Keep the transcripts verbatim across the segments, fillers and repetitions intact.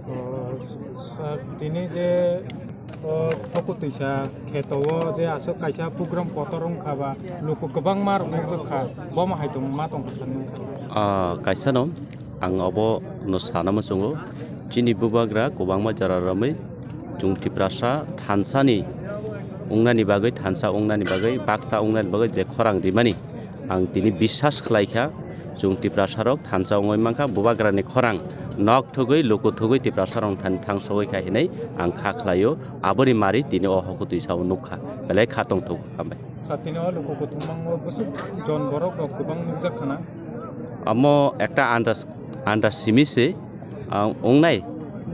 O, sir, tini je, o, Tokotwisa kheto o je aswk kaisa program kotor wngkha ba, luku kwbangma rok nukdorkha, bomo hai tong ma tongkha sanwi. Ah, kaisa no, ang obo no sana muchungo, chini bubagra kwbangma jora romwi chwng Tiprasa thansa ni wngnani bagwi, thansa wngnani bagwi, baksa wngnani bagwi je khorang rimani, ang tini biswas khlai kha, chwng Tiprasa rok thansa wngwi mankha, bubagrani khorang nok thugwi, luku thugwi Tiprasa rok thani thang sogwi kha hinwi ang kha khlaio. Aboni mari tini o Hokutwisa o nukha, belai kha tongthok. Hambai. Satini o luku kuthumang o bwswk jon borok rok kwbang nukjak khana. Amo ekta andas, andas simi se, ah, wngnai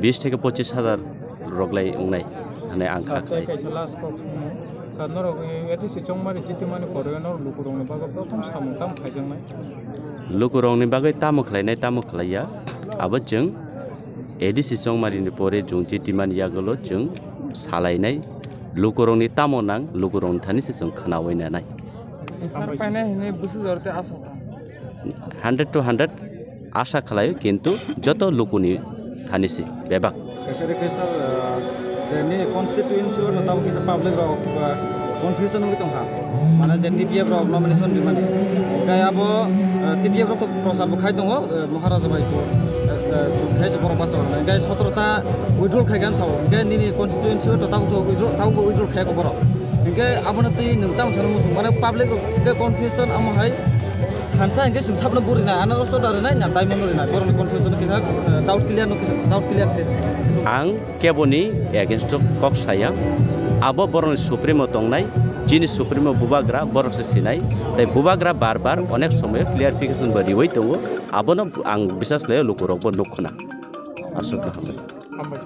bis theke pochis hajar rok lai wngnai hwnwi ang kha khlai. Kaisa last kok songno. Sir, norok, eh, A D C Chongmari jitimani pore norok lukurokni bagwi prothom samung tamo khaijaknai? Lukurokni bagwi tamo khlainai, tamo khlaiya, abo chwng A D C Chongmarini pore chwng jitimani yagulo chwng salainai, lukurokni tamo nang, lukurokni thani se chwng khnaui nanai. Sir, painai hinwi bwswk jora tei aswk tong? Hundred to hundred asa khlaio, kintu joto lukuni thani se bebak. Kaisa request, sir, ah, je nini constituency o tabuk kisa public rok, ah, confusion wngwi tongkha, mane je T P F rok nomination rimani, hwnkhe abo, ah, T P F rok to prochar bo khai tongo, ah, Maharaja bai chu, ah, ah, chu khai se borok bachajak nai, hwnkhe sotoro ta withdrawal khai kha sao, hwnkhe nini constituency o to tabuk to withdrawal, tabuk bo withdrawal khai kha borok, hwnkhe abono twi nwng tamo sano muchung, mane public rok hwnkhe confusion amo hai. Thansa hwnkhe chwng sabno bo rina, anarokso da rina, na diamond no rina, borokni confusion kisa, eh, doubt clear no kisa, doubt clear khe. Ang keboni against o kok saya, abo borokni supremo tongnai, chini supremo bubagra, borok se sinai, tei bubagra bar bar onek somoyo clarification bo riwi tongo, abono ang biswas khlaio lukurokbo nukkhna. Aswkno hambai. Hambai.